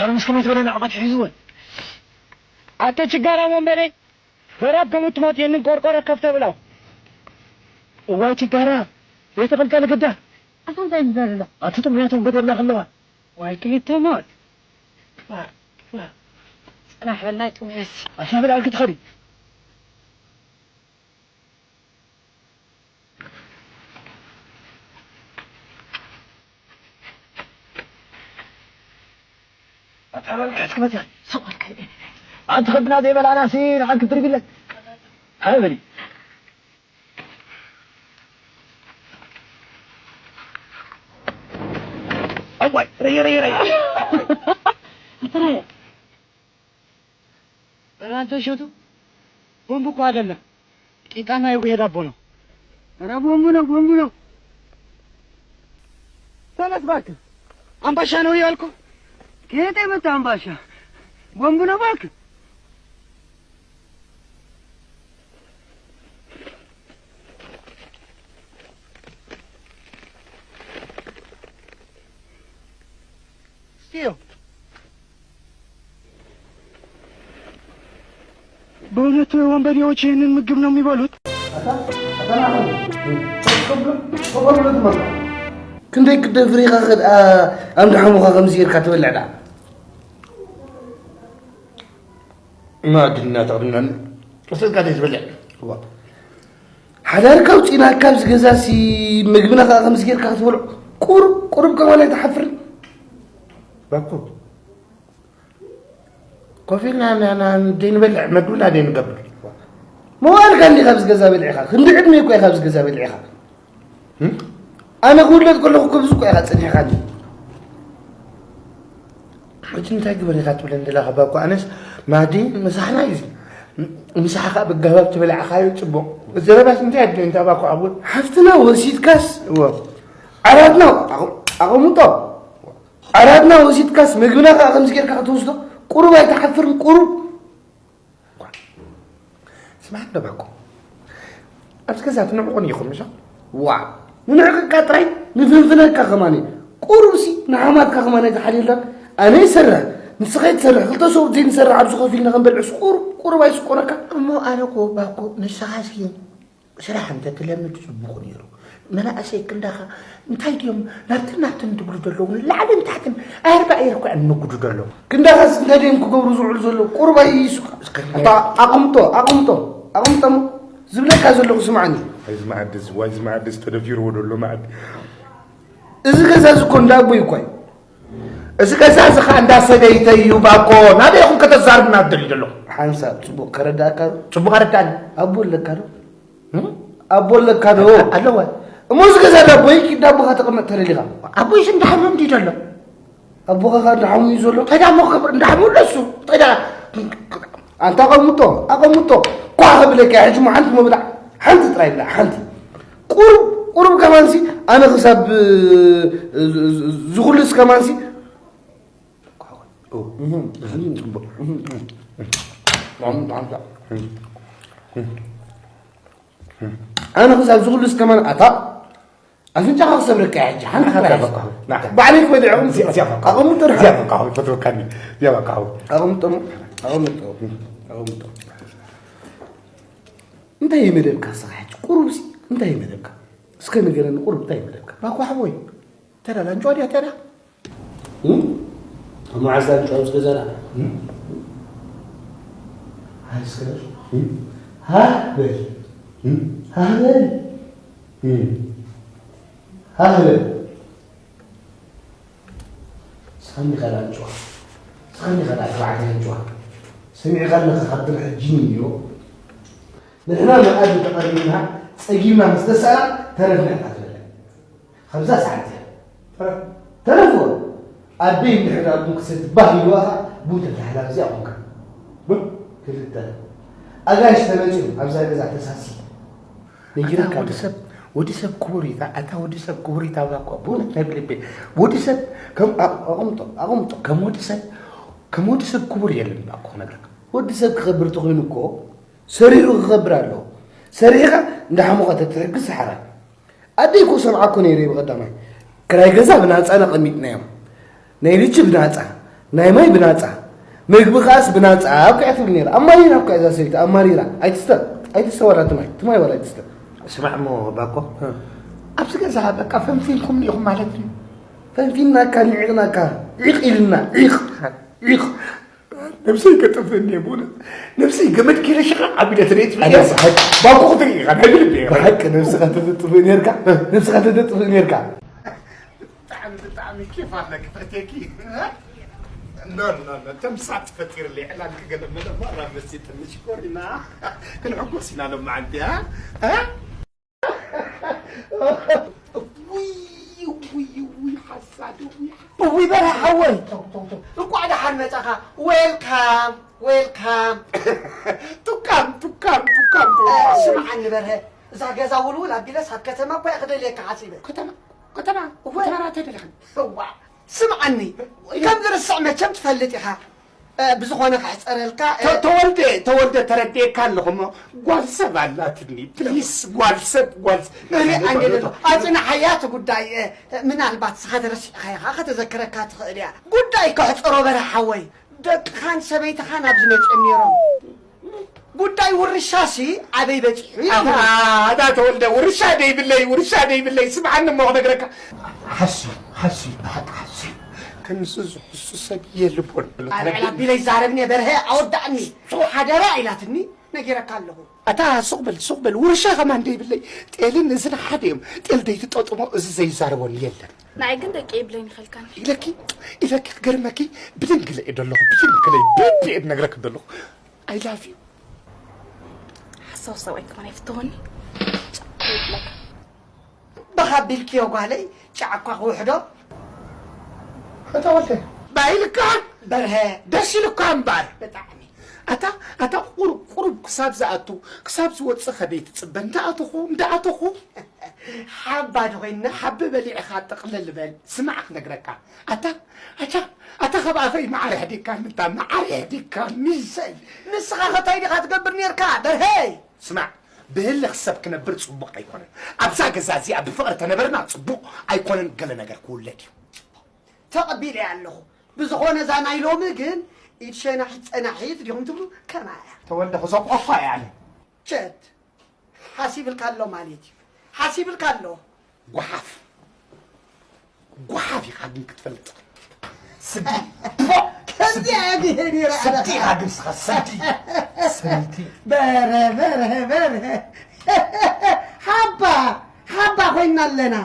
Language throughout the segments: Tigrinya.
ዳሩ ምስ ከመይ ዝበለ ንዕቐት ሒዝወን? ኣተ ችጋራ መንበረይ፣ በራብ ከም እትሞት የንን ቆርቆረ ከፍ ተብላው። እዋይ ችጋራ፣ ዘይተቐልቀለ ግዳ። ኣታ እንታይ ዝበልሎ? ኣቲ ጥሙያቶም ገደልና ከለዋ። ዋይ ክልተ ሞት። ጽናሕ በላይ ጥሙያስ። ኣታ ብላዕል ክትኸዲ። ኣታ በል ክትክበት እያ። ሰው ኣልከ። ኣንቲ ከብድና ዘይበላዕና ሲ ንዓን ክትድርግለን። ሃይ በሊ። ኣዋይ፣ ረየ፣ ረየ፣ ረየ። ኣታ ረየ። ኧረ አንተ እሸቱ፣ ቦምብ እኮ አይደለም፣ ቂጣና የቡሄ ዳቦ ነው። ኧረ ቦምብ ነው፣ ቦምብ ነው። ተነስ እባክህ። አምባሻ ነው ያልኩህ። ከየት የመጣ አምባሻ? ቦምብ ነው እባክህ። እስቲዮ። በእውነት ወንበዴዎች ይህንን ምግብ ነው የሚበሉት? ክንደይ ክደፍር ኢኻ ከድኣ ኣምድሓሙኻ ከምዚ ጌርካ ትበልዕ ደኣ? ማዕድና ተቕድምናኒ። ወሰድካ ደይ ትበልዕ? እዋ። ሓዳርካ ኣውፂእናካ ኣብዚ ገዛሲ ምግብና ከዓ ከምዚ ጌርካ ክትበልዖ ቁሩብ ቁሩብ ከማን ኣይትሓፍርን? ባኮ። ኮፍ ኢልና ና-፣ ና-፣ ደይ ንበልዕ፣ መግብና ደይ ንገብር። መዋእልካ እንዲኻ ኣብዚ ገዛ በሊዕኻ። ክንዲ ዕድመ እኮ ኢኻ ኣብዚ ገዛ በሊዕኻ። እም? ኣነ ክውለድ ከለኹ እኮ ብዙ እኮ ኢኻ ጸኒሕካኒ። ሕጂ እንታይ ግበር ኢኻ ትብለኒ ዘለኻ ባኮ? ኣነስ ማዲ ምሳሕና እዩ እዚ። ምሳሕኻ ብጋባብ ትበላዕኻዮ ጽቡቕ። ዘረባስ እንታይ ኣድልዮ እንታይ ባኮ ኣቡን? ሓፍትና ወሲድካስ? እወ። ዓራትና ኣቕ-፣ ኣቐምጦ። ዓራትና ወሲድካስ ምግብና ከኣ ከምዚ ጌርካ ክትወስዶ? ቁሩብ ኣይትሓፍርን? ቁሩብ? ስማዕ እንዶ ባኮ። ኣብዚ ገዛ ትንዕቑን ኢኹም፣ ምሻ? ዋ! ንንዕቀካ ጥራይ ንፍንፍነካ ከማን እዩ። ቁሩብሲ ንሓማትካ ከማን ኣይትሓልየላን። ኣነ ይሰርሕ፣ ንስኻ ይትሰርሕ፣ ክልተ ሰብኡት ዘይንሰርሕ ኣብዚ ኮፍ ኢልና ክንበልዕስ ቁሩብ፣ ቁሩብ ኣይስቆነካ? እሞ ኣነ እኮ ባኮ ንስኻሲ ስራሕ እንተ ትለምድ ጽቡቕ ነይሩ። መናእሰይ ክንዳኻ እንታይ ድዮም ናብትን ናብትን ትብሉ ዘለዉ? ንላዕልን ታሕትን ኣርባዒ እኳ እንጉዱ ዘለዉ። ክንዳኻስ እንታይ ድዮም ክገብሩ ዝውዕሉ ዘለዉ? ቁሩብ ኣይስካ። እስከ ኣታ ኣቕምጦ፣ ኣቕምጦ፣ ኣቕምጦ እሞ ዝብለካ ዘለኹ ስምዓኒ። ዋይ እዚ መኣዲ እዚ፣ ዋይ እዚ መኣዲ እዚ ተደፊርዎ ዘሎ መኣዲ። እዚ ገዛ እዚ እኮ እንዳ ኣቦይ እኳ እዩ። እዚ ገዛ እዚ ኸኣ እንዳ ሰበይተይ እዩ ባኮ። ናበይ ኢኹም ከተዛርቡና ትደልዩ ዘለኹም? ሓንሳብ ጽቡቕ ከረዳእካ ዶ? ጽቡቕ ኣረዳእኒ። ኣቦ ኣለካ ዶ? እም? ኣቦ ኣለካ ዶ? ኣለዋ። እሞ እዚ ገዛ እንዳ ኣቦይ ኪድ እንዳ ኣቦኻ ተቐመጥ ተደሊኻ። ኣቦይስ እንዳ ሓሙ እንዲ ዘሎ? ኣቦኻ ኸኣ እንዳ ሓሙ እዩ ዘሎ? እንታይ ደኣ እሞ ክብር እንዳ ሓሙ ኣለሱ? እንታይ ደኣ ኣንታ ኣቐምጦ፣ ኣቐምጦ። ኳ ክብለካ ሕጂ እሞ ሓንቲ ምብላዕ፣ ሓንቲ ጥራይ ብላዕ፣ ሓንቲ። ቁሩብ፣ ቁሩብ ከማንሲ፣ ኣነ ክሳብ፣ እ፣ ዝ-፣ ዝ-፣ ዝኹልስ ከማንሲ። ኦ፣ እህ፣ እህ፣ ጽቡቕ። ኣነ ክሳብ ዝኹልስ ከማን ኣታ ኣፍንጫኻ ክሰብረካ እየ ሕጂ። ሓንቲ ንዓኻ ጥራሕ እያ። እዚኣ በቃ፣ ንዓኻ። ባዕለይ ክበልዕ እየ። እዚኣ፣ እዚኣ በቃ። ኣቐምጦ ድሓር። እዚኣ በቃ፣ ኣሁን ፈትወካኒ። እዚኣ በቃ፣ ኣሁን። ኣቐምጦ፣ ኣቐምጦ፣ ኣቐምጦ። እንታይ እዩ መደብካ ንስኻ ሕጂ? ቁሩብሲ እንታይ እዩ መደብካ? እስከ ንገረኒ፣ ቁሩብ እንታይ እዩ መደብካ? ባኮ ሓወይ፣ ተዳ ላንጫ ድያ ተዳ? እም? ኣብ መዓስ ላንጫ ኣብዚ ገዛና? እም? ሃይ እስከ በል። እም? ሃህ በል። እም? ሃህ በል። እም? ሃህ በል። ስኻ እንዲኻ ላንጭዋ። ስኻ እንዲኻ ደኣ ተባዕታይ ኣንጭዋ። ሰሚዕካ ኣለኻ ካብ ድሪ ሕጂ ንዮ። ንሕና መኣዲ ተቐሪብና ጸጊብና ምስ ተሳእና ተረፍና ኢኻ ትበልዕ። ካብዛ ሰዓት እዚኣ። ተረፍ። ተረፍዎ። ኣደይ እንድሕር ደኣ ቡን ክሰቲ ባህ ኢልዋ ኸኣ ቡን ተታሕላ ኣብዚኣ ኾንካ። ቡን? ክልተ። ኣጋይሽ ተመጺኦም ኣብዛ ገዛ ተሳሲ። ነጊረካ ኣታ ወዲ ኣለኹ። ሰብ፣ ወዲ ሰብ ክቡር እዩ። ኣታ ወዲ ሰብ ክቡር እዩ። ታባ እኮ ብእውነት ናይ ብልቤ። ወዲ ሰብ ከም ኣ-፣ ኣቐምጦ፣ ኣቐምጦ። ከም ወዲ ሰብ፣ ከም ወዲ ሰብ ክቡር የለን እኮ ክነግረካ። ወዲ ሰብ ክኸብር ተኾይኑ እኮ ሰሪሑ ክኸብር ኣለዎ። ሰሪሕኻ እንዳ ሓሙኻ ተትሕግዝ ሰሓራይ። ኣደይ እኮ ሰምዓ እኮ ነይረ ብቐዳማይ። ክራይ ገዛ ብናጻ ነቐሚጥናዮም። ናይ ልጅ ብናጻ። ናይ ማይ ብናጻ፣ ምግቢ ከኣስ ብናጻ እኮ እያ ትብል ነይራ። ኣማሪራ እኮ እዛ ሰበይቲ፣ ኣማሪራ። ኣይትስተ፣ ኣይትስተ ዋላ እቲ ማይ፣ እቲ ማይ ዋላ ኣይትስተ። ስማዕ እሞ ባኮ፣ እ። ኣብዚ ገዛ በቃ ፈንፊንኩም ኢኹም ማለት እዩ። ፈንፊንናካ፣ ንዒቕናካ፣ ዒቕ ኢልና፣ ዒቕ፣ ዒቕ። ነብሰይ ከጥፍእኒ እየ ብእውነት። ነብሰይ ገመድ ገይረ ሽቓቕ ኣቢለ ትርኢ ትብል ኣነ እያ። ብሓቂ ባኮ ክትርኢ ኢኻ፣ ናይ ብልቢ እየ። ብሓቂ ነብስኻ ተጥፍእ ነርካ፣ ነብስኻ ተጥፍእ ነርካ። ብጣዕሚ፣ ብጣዕሚ ኬፍ ኣለኪ፣ ፈትየኪ። ኖ፣ ኖ፣ ኖ፣ ተምሳጥ ፈጢርለይ፣ ዕላል ክገለመለ እሞ ራብ መሲጥኒ፣ ሽኮሪና። ክንሕጎስ ኢና ሎማዓንቲ፣ አ? አ? ውይ፣ ውይ፣ ውይ፣ ሓሳድ፣ ውይ፣ ሓሳድ። እውይ፣ በርሀ ሓወይ። ተው፣ ተው፣ ተው። እንኳዕ ደሓን መጻኻ። ዌልካም፣ ዌልካም። ቱካም፣ ቱካም፣ ቱካም፣ ቱካም። እ፣ ስምዓኒ በርሀ፣ እዛ ገዛ ውልውል ኣቢለስ ኣብ ከተማ እኮ እየ ክደልየካ ሓሲበ። ከተማ? ከተማ፣ እወ። ከተማ ናተይ ደለኽን? እዋ፣ ስምዓኒ፣ ወይ። ከም ዝርስዕ መቸም ትፈልጥ ኢኻ። እ፣ ብዝኾነ ክሕጸረልካ፣ እ፣ ተ-፣ ተወልደ፣ ተወልደ፣ ተረዲኤካ ኣለኹ እሞ፣ ጓል ሰብ ኣላትኒ። ፕሊስ፣ ጓል ሰብ፣ ጓል ሰብ። እኔ ኣንገደሎ፣ ኣጽንሓያ እቲ ጉዳይ፣ እ፣ ምናልባት ንስኻ ተረሲዕኻ ኢኻ፣ ከተዘክረካ ትኽእል እያ። ጉዳይ ክሕጽሮ በርሀ ሓወይ። ደቅኻን ሰበይትኻን ኣብዚ መጺኦም ነይሮም። ጉዳይ ውርሻሲ ኣበይ በጺሑ? ኣታ፣ ኣታ ተወልደ፣ ውርሻ ደይብለይ፣ ውርሻ ደይብለይ፣ ስምዓኒ እሞ ክነግረካ። ሓስዩ፣ ሓስዩ፣ ብሓቂ ሓስዩ። ከምዚ ዝሕሱ ሰብ የልቦን። ኣልዕል ኣቢለ ይዛረብኒ በርሀ፣ ኣወዳእኒ። ሓደራ ኢላትኒ፣ ነጊረካ ኣለኹ። ኣታ ሱቕ በል፣ ሱቕ በል፣ ውርሻ ከማን ደይብለይ። ጤልን እዝን ሓደ እዮም። ጤል ደይትጠጥሞ፣ እዚ ዘይዛረቦን የለን። ንዓይ ግን ደቂ የብለይን ይኸልካኒ። ኢለኪ፣ ኢለኪ ክገርመኪ፣ ብድንግለ እየ ደለኹ፣ ብድንግለ እየ፣ ብልቢ እየ ዝነግረኪ ደለኹ። I love you። ሓሳዊ ሰብኣይ ከማን ኣይፍተወኒ። ጫ ይብለካ። ብኻ ቢልክዮ ጓለይ፣ ጫ እኳ ክውሕዶ። ኣታ ወልደ፣ ባይልካ በርሀ። ደስ ኢሉካ እምበር። ብጣዕሚ። ኣታ፣ ኣታ ቁሩብ፣ ቁሩብ ክሳብ ዝኣቱ፣ ክሳብ ዝወጽእ ከደይ ትጽበ? እንዳኣተኹ፣ እንዳኣተኹ። ሓባ ዶ ኮይንና? ሓቢ በሊዕኻ ጥቕልል በል። ስማዕ ክነግረካ። ኣታ፣ ኣታ፣ ኣታ ካብ ኣፈይ መዓር ኣሕዲግካኒ፣ እታ መዓር ኣሕዲግካኒ። ሰይ፣ ንስኻ ከ እንታይ ዲኻ ትገብር ኔርካ በርሀይ? ስማዕ፣ ብህልኽ ሰብ ክነብር ጽቡቕ ኣይኮነን። ኣብዛ ገዛ እዚኣ ብፍቕሪ ተነበርና ጽቡቕ ኣይኮነን፣ ገለ ነገር ክውለድ እዩ። ተቐቢለያ ኣለኹ። ብዝኾነ እዛ ናይ ሎሚ ግን ኢድ ሸናሒት ጸናሒት ዲኹም ትብሉ ከማያ። ተወልደ ክዘቕኦ እኳ እየ ኣነ። ቸት፣ ሓሲብልካ ኣሎ ማለት እዩ። ሓሲብልካ ኣሎ። ጓሓፍ። ጓሓፍ ኢኻ ግን ክትፈልጥ። ስዲ። ከምዚኣ እየ ብሄር ይረኣና። ስዲ ኢኻ ግን ስኻ፣ ስዲ። ሰበይቲ። በረ፣ በረ፣ በረ። ሓባ፣ ሓባ ኮይና ኣለና።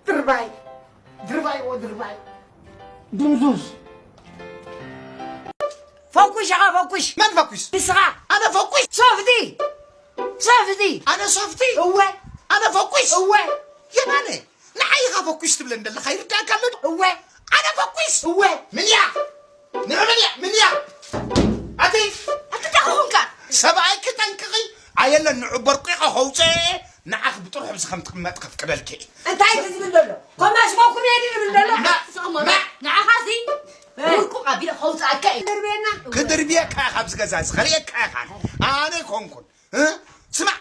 ድርባይ፣ ድርባይ፣ ኦ ድርባይ። ድንዙዝ። ፈኩሽ ኢኻ፣ ፈኩሽ። መን ፈኩሽ? ንስኻ። ኣነ ፈኩሽ? ሶፍቲ። ሶፍቲ። ኣነ ሶፍቲ? እወ። ኣነ ፈኩሽ? እወ። የማነ፣ ንዓይ ኢኻ ፈኩሽ ትብለኒ ዘለኻ ይርዳእካ ኣሎ ዶ? እወ። ኣነ ፈኩሽ? እወ። ምንያ? ንዑ ምንያ? ምንያ? ኣቲ? ኣቲ እንታይ ኾንካ? ሰብኣይኪ ጠንቅቒ፣ ኣየለን ንዑ በርቂቐ ከውፅኤ፣ ንዓኺ ብጥርሑ ብዚ ከም ትቕመጥ ከፍቅደልኪ እየ። እንታይ እዩ ዝብል ዘሎ? ኮማሽ ሞኩም እየ ድብል ዘሎ? ና፣ ና። ንዓኻሲ ብርቁቕ ኣቢለ ከውፅኣካ እየ። ክድርብየና? ክድርብየካ እየ ካብዚ ገዛ እዚ፣ ከርእየካ እየ ካን። ኣነ ኣይኮንኩን። እ? ስማዕ፣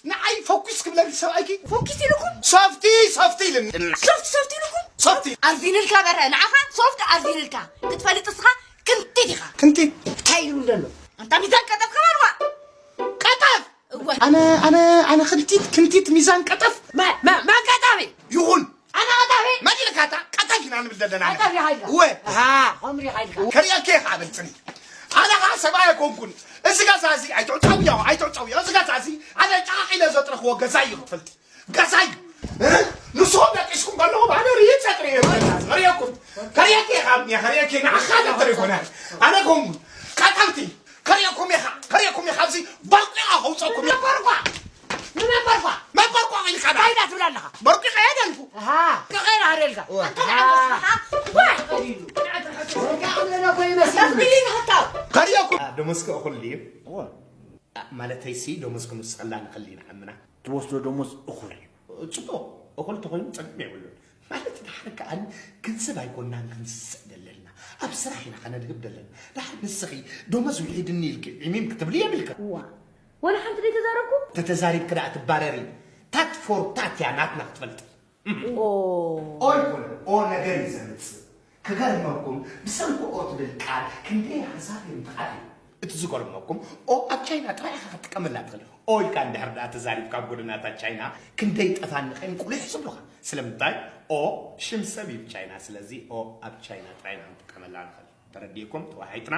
ንዓይ ፈኩስ ክብለኒ ሰብኣይኪ? ፈኩስ ኢልኩም? ሶፍቲ፣ ሶፍቲ ኢልኒ። ሶፍቲ፣ ሶፍቲ ኢልኩም? ሶፍቲ። ኣርዚንልካ በረ፣ ንዓኻ ሶፍቲ ኣርዚንልካ። ክትፈልጥ እስኻ ክንቲት ኢኻ። ክንቲት? እንታይ ኢሉ ዘሎ? ኣንታ ሚዛን ቀጠፍ ከማን ዋ። ቀጠፍ? እወ። ኣነ፣ ኣነ፣ ኣነ ክንቲት፣ ክንቲት ሚዛን ቀጠፍ? መ-፣ መ-፣ መን ቀጠፍ እዩ? ይኹን። ኣነ ቀጠፍ እየ? መን ኢልካ እታ? ቀጠፍ ኢና ንብል ዘለና። ቀጠፍ ኢኻ ኢልካ? እወ። ኣሃ፣ ከምኡ ኢኻ ኢልካ። ከርእየኪ እየ ከዓ በልፅኒ። ኣነ ከዓ ሰብኣይ ኣይኮንኩን። እዚ ገዛ እዚ ኣይትዕፀውዮ፣ ኣይትዕፀውዮ። እዚ ገዛ እዚ ኣነ ጨቓቒለ ዘጥረኽዎ ገዛ እዩ ክትፈልጢ። ገዛይ፣ እ? ንስኹም ደቂስኩም ከለኹም ኣነ ርእየ ጸጥሪ እየ። ከርእየኩም፣ ከርእየኪ እየ፣ ካብ እየ፣ ከርእየኪ፣ ንዓኻ ደጥሪ ይኮነ። ኣነ ኮንኩ፣ ቀጠልቲ፣ ከርእየኩም እየ፣ ከርእየኩም እየ፣ ካብዚ በርቂቐ ከውፀኩም እየ። በርቋ፣ ምን በርቋ? መን በርቋ ኢልካ ዳ? እንታይ ዳ ትብል ኣለኻ? በርቂቐ እየ ደልኩ። ኣሃ፣ ከቐይር ሃደልካ። እወ። ኣንተ ንዓኻ፣ ዋይ! ከርእየኩም። ደሞዝኪ እኹል ድዩ? እወ። ማለተይሲ፣ ደሞዝ ክንውስኸላ ንኽእል ኢና፣ ዓምና። ትወስዶ ደሞዝ እኹል እዩ። ጽቡቕ፣ እኹል ተኾይኑ ጸገም የብሉን። ማለት፣ ድሓር ከኣ ገንዘብ ኣይኮናን ክንስስዕ ደለና፣ ኣብ ስራሕ ኢና ከነድህብ ደለና። ድሓር ንስኺ ደሞዝ ውሒድኒ ኢልኪ ዒሚም ክትብሊ የብልክን። እዋ፣ ወላ ሓንቲ ዘይተዛረብኩ? ተተዛሪብኪ ደኣ ትባረሪ። ታት ፎር ታት እያ ናትና ክትፈልጢ። ኦ። ኦ ይኮነ፣ ኦ ነገር እዩ ዘምጽእ። ክገርመኩም፣ ብሰንኪ ኦ ትብል ቃል ክንደይ ኣህዛብ እዮም ተቓቲሎም። እቲ ዝገርመኩም፣ ኦ ኣብ ቻይና ጥራይ ኢኻ ክትጥቀመላ ትኽእል። ኦ ኢልካ እንድሕር ደኣ ተዛሪብካ ኣብ ጎደናታት ቻይና ክንደይ ጠፋንቐን ቁሊሕ ዝብሉኻ። ስለምንታይ? ኦ ሽም ሰብ እዩ ቻይና። ስለዚ ኦ ኣብ ቻይና ጥራይ ኢና ክንጥቀመላ ንኽእል። ተረዲእኩም? ተዋሒጥና?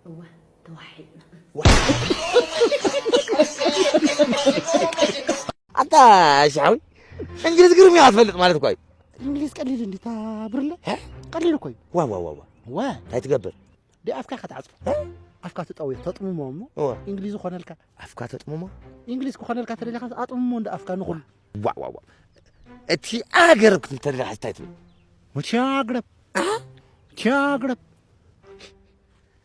እወ፣ ተዋሒጥና። ኣታ ሻዊ፣ እንግሊዝ ግርም እያ ትፈልጥ ማለት እኮ እዩ። እንግሊዝ ቀሊል እንዲ እታ ብርለ? ሀ? ቀሊል እኮ እዩ። ዋ፣ ዋ፣ ዋ፣ ዋ። ዋ። እንታይ ትገብር? ዲ ኣፍካ ኢኻ ትዓጽፎ። ሀ? ኣፍካ ትጠውዮ፣ ተጥምሞ እሞ እወ። እንግሊዝ ይኾነልካ። ኣፍካ ተጥምሞ? እንግሊዝ ክኾነልካ ተደሊኻ ኣጥምሞ እንደ ኣፍካ ንኹሉ። ዋ፣ ዋ፣ ዋ። እቲ ኣገረብ ክትብል ተደሊኻ እንታይ ትብል? ወቲ ኣግረብ። አ? ወቲ ኣግረብ።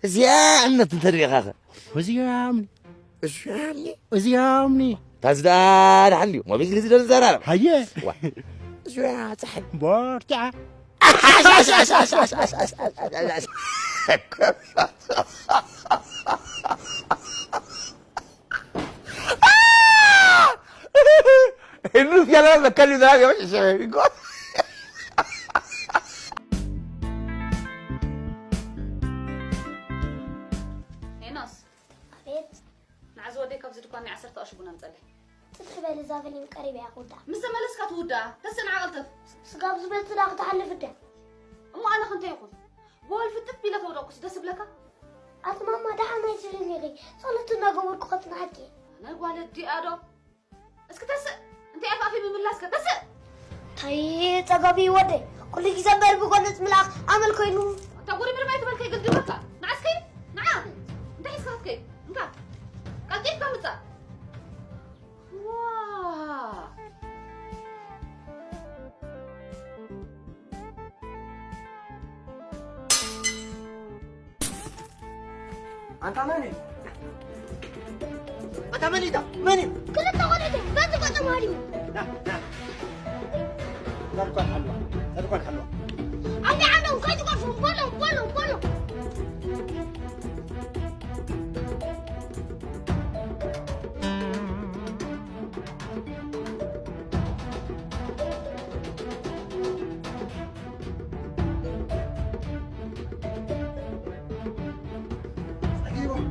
እዚኣ እምነት እንተ ደሊኻኸ? እዚኣ እምኒ። እዚኣ እምኒ። እዚኣ እምኒ። ታዚ ደኣ ደሓን ድዩ? ሞቢል ግዜ ደል ዘራረብ። ሃየ። ዋ። እዚኣ ጸሓይ። ቦርትዓ። Inus ya la me cali da yo se me go. ሄኖስ፣ ኣቤት። ንዓዚ ወደይ ካብዚ ድኳን ናይ ዓሰርተ ቅርሺ ቡን ኣምፀለይ። ጽድሒ በል፣ እዛ ፊልም ቀሪባ እያ ክውዳእ። ምስ ተመለስካ ትውዳኣ። ተስእ ንዓ ቀልጥፍ። ስጋብ ዝበልጽ ዳ ክትሓልፍ እደ። እሞ ኣነ ክንተ ይኹን? ብወልፊ ጥፍ ኢለ ተወደቅኩስ ደስ ይብለካ? ኣቲ ማማ፣ ደሓን ኣይትብልን ኢኺ። ጸሎት እናገበርኩ ከጽንሓኪ እየ። ናይ ጓል ኣዲኣ ዶ? እስኪ ተስእ፣ እንታይ ኣፋፊ ምምላስከ? ተስእ! ታይ ጸገብ እዩ ወደይ? ኩሉ ግዜ እምበር ብጎነጽ ምልኣኽ ኣመል ኮይኑ። ኣታ ጉርምርም ኣይትበል ከይግልድመካ። ንዓ እስኪ፣ ንዓ! እንታይ ሒዝካ ክትከይድ? እንካ፣ ቀልጢፍካ ምጻእ። ዋ! ኣንታ መን እዩ? ኣታ መን እዩ? መን እዩ? ክልተ ቆልዑት እዮም። በዚ ገጾም ሃዲሙ። ና፣ ና። እዛ ድኳን ሓልዋ፣ እዛ ድኳን ሓልዋ። ኣንታ ዓንዶም ከይትገድፉ፣ በሎም፣ በሎም፣ በሎም። ጸጊቦም።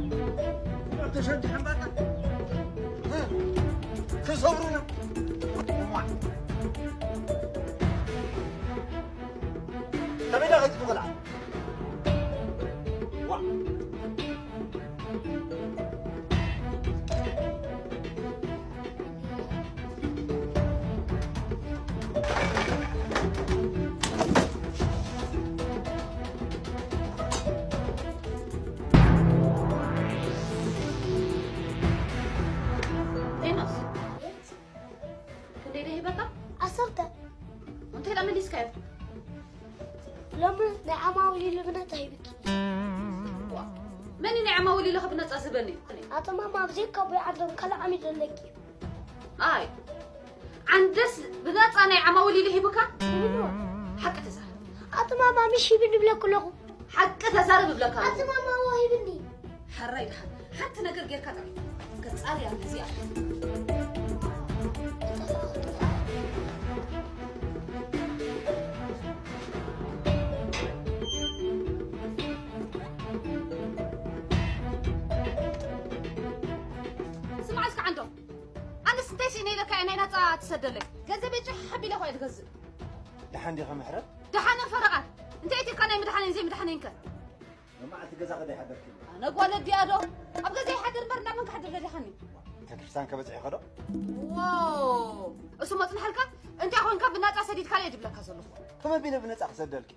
ተሸንዲ ሓምባታ። እ፣ ክሰብሩና። እዋ። ከመይ ዳ ከይትቆልዓ? ዋ። ሄኖስ፣ ክንደይ ደሂበካ? ዓሰርተ። እንታይ ደኣ መሊስካዮ? ሎሚ ናይ ዓማዊል ኢሉ ብነጻ ሂብኪ። ዋ፣ መን እዩ ናይ ዓማዊል ኢሉ ብነጻ ዝህበኒ? ኣቶ ማማ፣ ብዘይካ ኣቦይ ዓንዶም ካልእ ዓሚል ዘለኪ። ኣይ፣ ዓንደስ ብነጻ ናይ ዓማዊል ኢሉ ሂቡካ? ሂብዎ። ሓቂ ተዛረብ። ኣቶ ማማ ምሽ ሂብኒ ይብለኩ ኣለኹ። ሓቂ ተዛረብ እብለካ ኣለኹ። ኣቲ ማማ፣ እዎ ሂብኒ። ሕራይ ደሓን። ሓንቲ ነገር ጌርካ ጥራይ። ገጻሪ እያ እዚኣ። ስማዕ እስከ ዓንዶ። ኣነስ እንታይ ስኢነ ኢለካ እየ ናይ ናጻ ትሰደለይ? ገንዘበይ ጭሕ ኣቢለ እኳ እየ ዝገዝእ። ደሓን ዲኻ ምሕረት? ደሓንን ፈረቓን። እንታይ ኢትካ ናይ ምድሓነይን ዘይምድሓነይን ከ? መዓልቲ ገዛ ከ ዘይሓደርኪ? ኣነ ጓል ኣዲኣ ዶ? ኣብ ገዛ ይሓድር እምበር፣ ናብ መን ክሓድር ደሊኻኒ? ቤተክርስትያን ከ በጺሕኺ ዶ? ዋው! እሱ መጽንሓልካ? እንታይ ኾንካ ብናጻ ሰዲድካለይ ድብለካ ዘለኹ? ከመይ ኣቢለ ብነጻ ክሰደልኪ?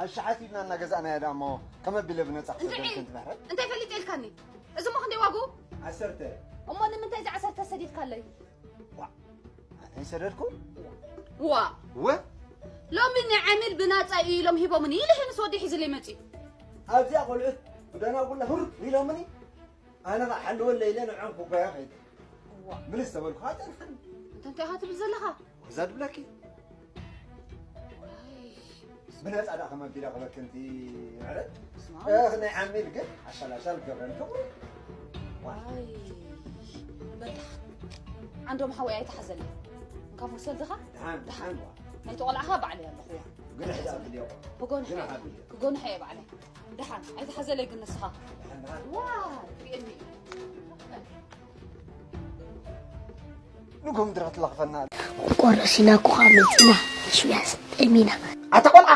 ኣሽሓት ኢልና እናገዛእናያ ደኣ እሞ ከመይ ኣቢለ ብነጻ እንታይ ክሰደልኪ? እንታይ? እንት ምሕረት? እንታይ ፈሊጠ ኢልካኒ? እዚ እሞ ክንደይ ዋግኡ? ዓሰርተ። እሞ ንምንታይ እዚ ዓሰርተ ሰዲድካለይ? ዋ፣ ኣነ ይሰደድኩ? ዋ። ወ? ሎሚ ንዓሚል ብናጻ እዩ ኢሎም ሂቦምኒ ኢለ ሄንስ ወዲ ሒዝለይ መጺኡ። ኣብዚኣ ቆልዑት ብደናጉላ ሁር ኢሎምኒ፣ ኣነ ኸዓ ሓልወለይ ኢለ ንዖም ክጓየ ኸይደ። ዋ። ምልስ ተበልኩ፣ ሃጠን ሓን። እንተ እንታይ ኢኻ ትብል ዘለኻ? ወዛ ድብለኪ። ዋይ። ብነጻ ደኣ ከመ ኣቢላ ክበኪ እንቲ ምሕረት? ስማ። እኽ፣ ናይ ዓሚል ግን ኣሻል ኣሻል ገብረን ክብሩ። ዋይ። ዋይ። በቃ። ዓንዶም ሓወይ ኣይትሓዘለይ። ካብ ወሰድኻ? ደሓን፣ ደሓን ዋ። ናይቲ ቆልዓ ኸኣ ባዕለይ ኣለኹዋ። ግንሕ ዝኣብል እዮ። ክጎንሐ ግንሕ እየ። ኣብል እዮ። ክጎንሐ እየ ባዕለይ። ደሓን ኣይትሓዘለይ ግን ንስኻ። ደሓን ደሓን። ዋ ሪኤኒ። ንጎም ድራ ትለኽፈና። ቆርሲና እኮ ካብ መፂና ሽያስ ጠሚና። ኣታ ቆልዓ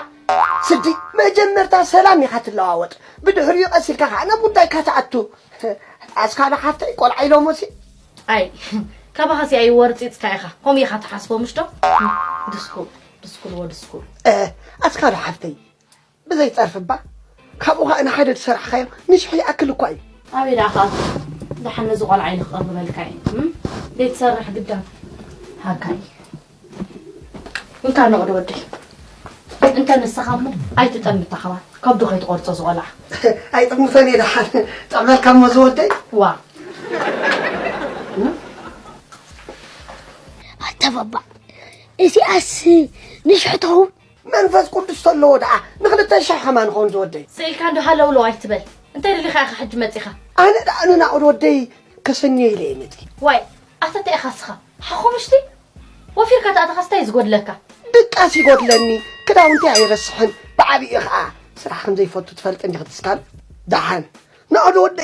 ስዲ መጀመርታ ሰላም ኢኻ ትለዋወጥ፣ ብድሕሪኡ ቀስ ኢልካ ከዓ ናብ ጉዳይካ ትኣቱ። ኣስካለ ሓፍተይ ቆልዓ ኢሎሞሲ። ኣይ ካባኻሲ ኣይወርፂፅካ ኢኻ፣ ከምኡ ኢኻ ትሓስቦ ምሽ ዶ? ድስኩል ድስኩል ወድስኩል። ኣስካለ ሓፍተይ ብዘይ ጸርፊ እባ። ካብኡ ኸኣ ንሓደ ዝሰራሕኻዮ ንሽሕ ይኣክል እኳ እዩ። ኣበይ ደኣ ክኣቱ? ደሓን ነዚ ቆልዓ ኢሉ ክቐርበልካ እዩ። እም? ዘይትሰርሕ ግዳ። ሃካይ። እንካ ንቕዶ ወደይ። እንተ ንስኻ እሞ ኣይትጠምታ ኸባን። ከብዱ ከይትቖርጾ ዝቖልዓ። ኣይጥምቶን እየ ደሓን። ጠቕለልካ እሞ ዝወደይ። ዋ። ኣታ ባባ፣ እዚኣስ ንሽሕ ትኸውን? መንፈስ ቅዱስ ተለዎ ደኣ ንኽልተ ሽሕ ከማን ኸውን ዝወደይ። ስኢልካ እንዶ ሃለውለው ኣይትበል። እንታይ ደሊኻ ኢኻ ሕጂ መጺኻ? ኣነ ደኣ ንናቑድ ወደይ ከሰንዮ ኢለ እየ መጺ። ዋይ፣ ኣታ እንታይ ኢኻ እስኻ? ሓኹምሽቲ? ወፊርካ ተኣተኻስ እንታይ እዩ ዝጎድለካ? ድቃስ ይጎድለኒ፣ ክዳውንቲ ኣይረስሕን፣ ብዓቢኡ ኸኣ ስራሕ ከም ዘይፈቱ ትፈልጥ እንዲኺ ትስካል። ደሓን፣ ናቑድ ወደይ